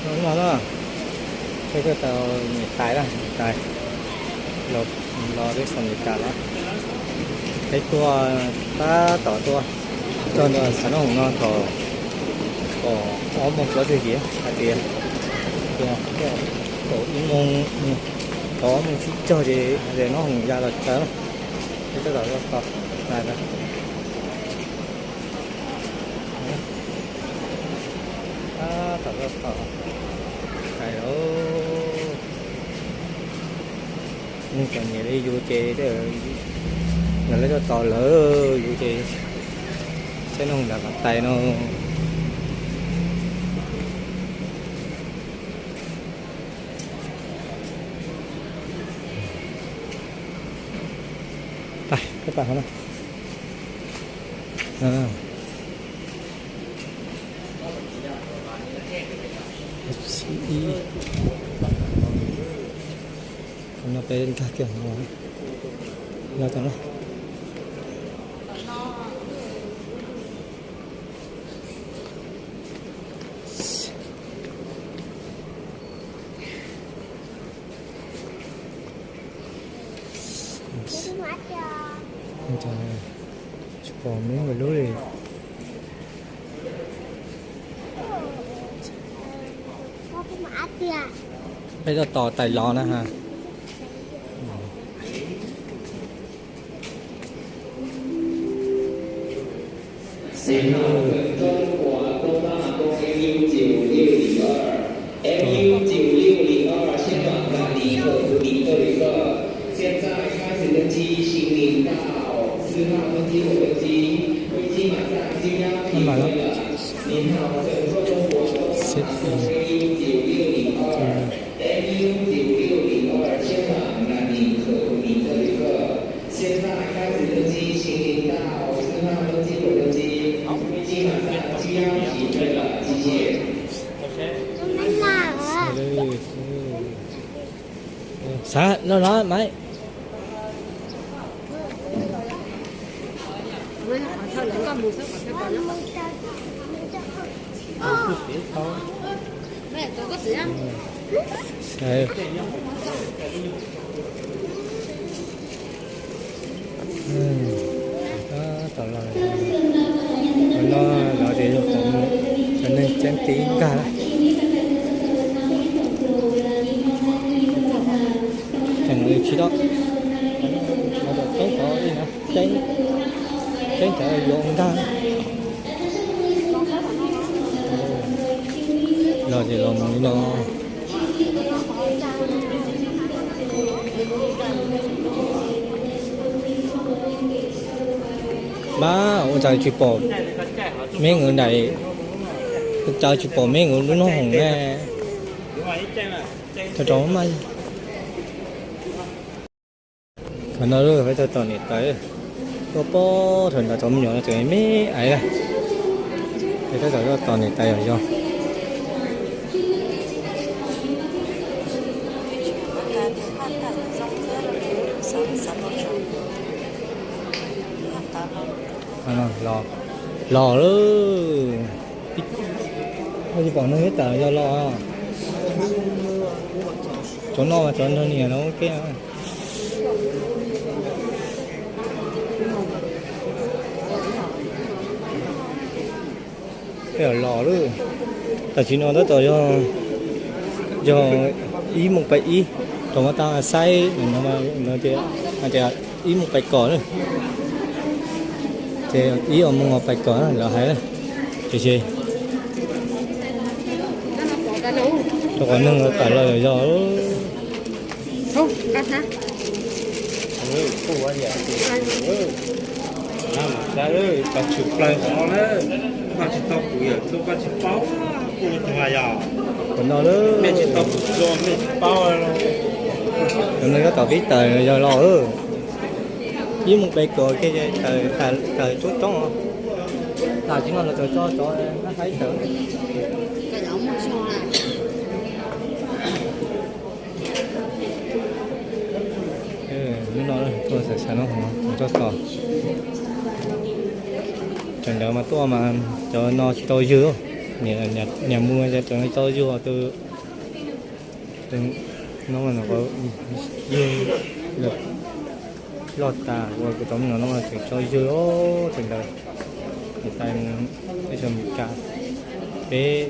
Hnub no na, peb tuaj tau niam tais na, niam tais los, los peb xeem Amelikas los, peb tuaj tab tom tuaj txog ntua xav noj hmoov no thaum, thaum ob moos plaub caug yim hais tias, tias thaum ib moos, thaum ob moos tsib caug ces hais tias noj hmoov ya los tsaws na. Peb tab tom tuaj tos tais na. Tab tom tuaj tos tais lauj. Neeg txom nyem li yus ces, lawv tuaj tos lawv yus ces saib noj nram qab tais no. Tais, peb tais qhov no. Ib, qhov no peb nkag kiag hauv no tau na. Tsis pom me ua lub li. Peb tuaj tos tais los na ha. Xếp in. Xav no los maiv. Tab tom los, no los ces yog cov neeg tseeb tib nkag. Tseem li tsis tau, tseeb cov li no, tseeb, tseeb cov yuav nkag. Los ces los mus li no. Pab, ua cas tsis pom me nkawd nraim, ua cas tsis pom me nkawd lub noj hoom ne. Rau rau mas. Qhov no lawm peb tuaj tos niam tais, tuaj pom thaum ntawd cov me nyuam no tseem me aiv lawm. Peb tuaj tos niam tais yom yog. Los lawm. Tsis pom neeg ib tawm yog los. Cov no mas cov nrog niam no ua ke. Peb los lawm. Tam sim no tab tom yog, yog ib moos pais ib, rau mas tau saib no tias, tias ib moos pais kom na. Ces ib moos pais kom na lawv hais na. Tiam sis rau qhov neeg tawm los yog yog. Koj tshwm plaws hov na, koj tsis tau kuv yawm txuj koj tsis paub, kuv tsis hais yog. Qhov no lawm. Mej tsis tau kuv txuj mej tsis paub. Qhov no yog tom pib tawm yog los. Ib moos pais kom kiag tawm, tawm roob roob. Tam sim no los txog tso tsov na haib tawm. Hnub no tuaj xav xav noj hmoov tso tos. Cov ntawd mas tuaj mas cov no tsis tau ywg. Niam mus ces tseem tau yug tus, no mas no, yug loj tas uas kuv tau mus no, no mas tseem tau yug os, tseem ntawd. Niam tais mus teb chaws Amelikas, peb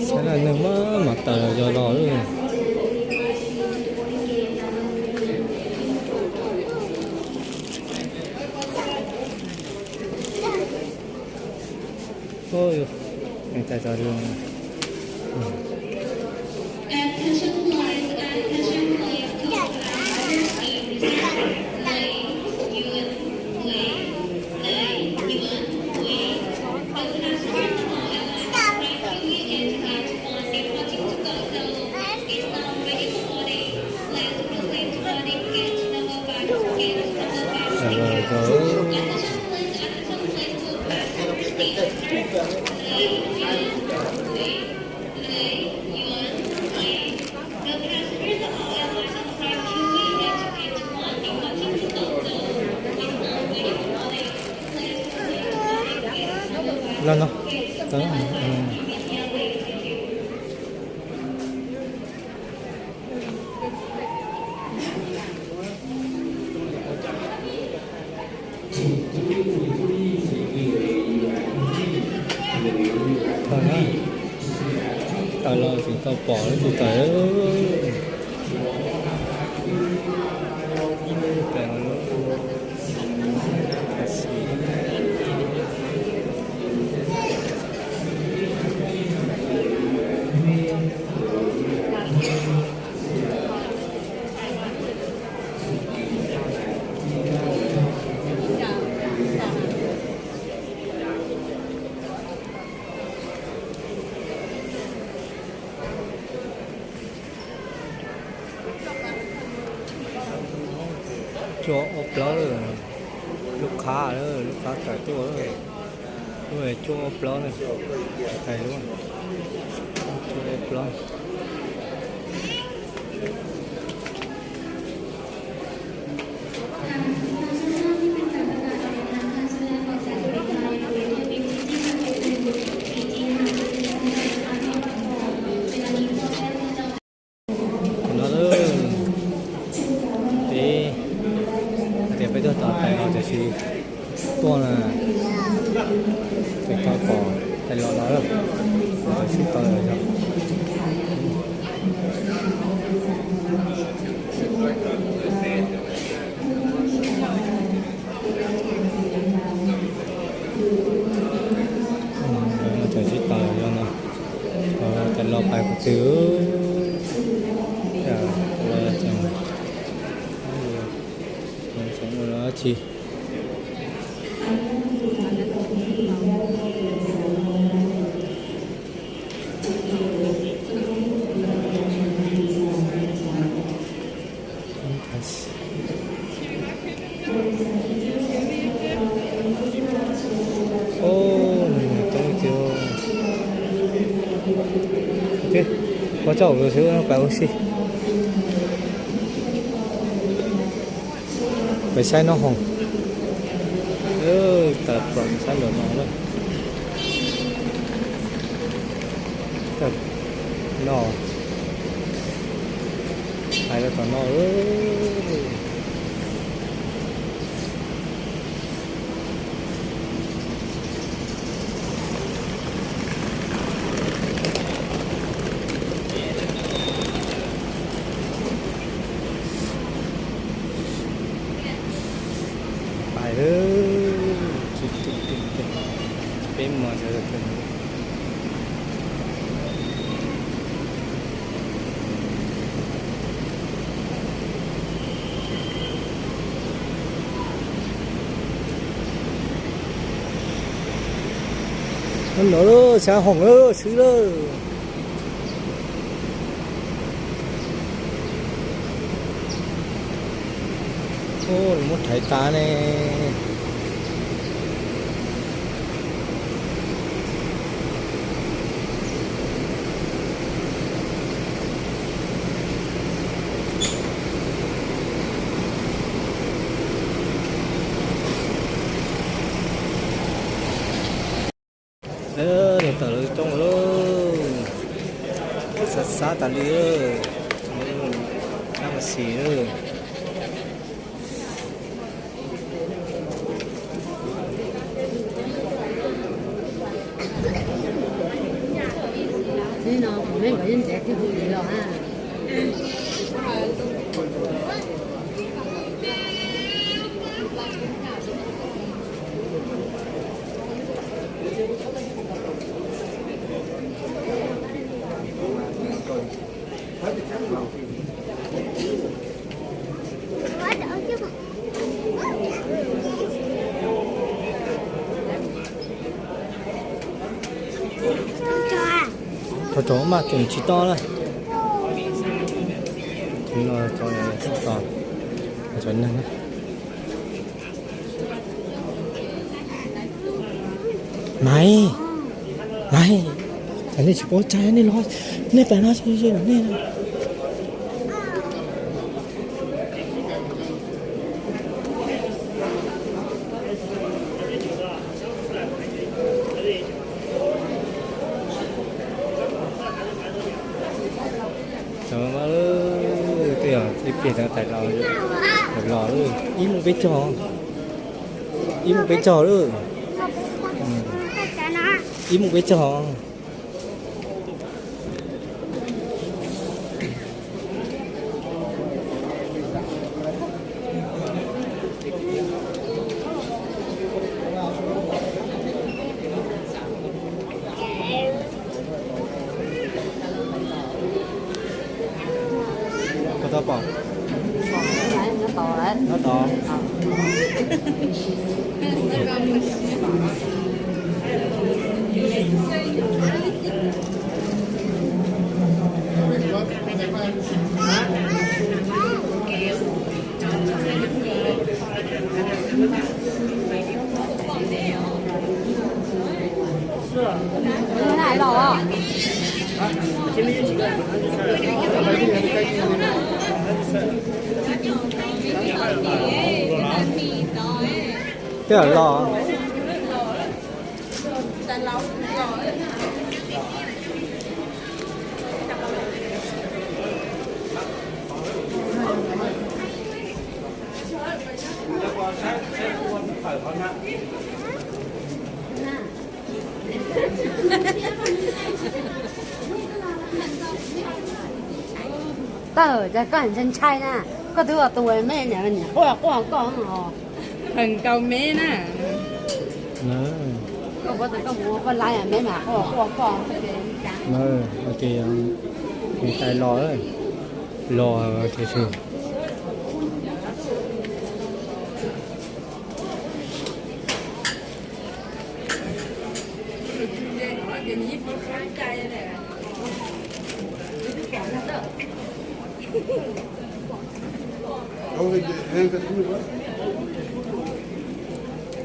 Saib na, neeg mas mas tas los yog los lawm. Los no. Tawm los tseem tau pom lub tus tawm. Cuaj ob plaub lawm, lub qhab, lub qhab tawm tuaj, lub cuaj ob plaub na, hais lub cuaj ob plaub. No peb hais tias peb tuaj tom tais los tiam sis tuaj na, tes tau pom tais los no lawm, tes sib tau lawm yog. Tes sib tau yog no, tes los pais qhov twg, los tseem, tseem ua dab tsi. Ub, nws toob tiag. Ua tsaug xwb pais ua si. Pais saib noj hoos. Tas pom saib ntawm no lawm. No, pais rau tom no. Pais lawm, peb mus sawv daws. Nov lawm, xyab hoom lawm, swb lawm. Muab rhais tas ne. Niam tais lawv coob lawm, xav xav tas li lawm, xav mas xis lawm. Tau tau mas tseem tsis tau na. Tseem no tau tau tau neeg na. Maiv, maiv, nej tsis paub tsaig nej los, nej pais no tsis ze los nej. Tej yog ib pliag tais los, los ib mus peb caug, ib mus peb caug lawm, ib mus peb caug. Koj tau pom? Nyob tod. Twb los. Tawm, cas koj ntshai ntshai na, koj twb ua tus me niam quaj quaj koj. Nkaus me na. Koj puas tus koj mus ua poj laib me mas quaj quaj koj. Ces los, los ces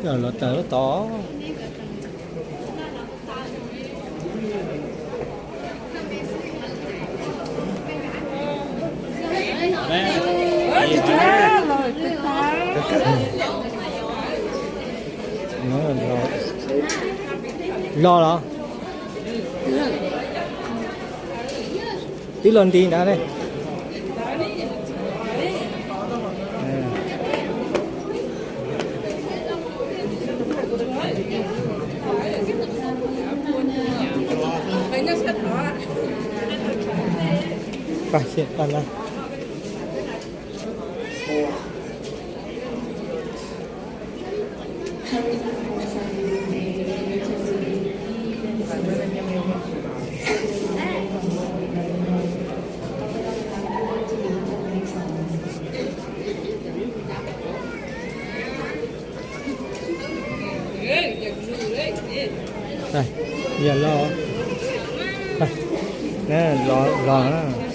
Los tas lub tod. Los los. Twb los nti ntawd ne. Pab xij pab na. Yog los, los na.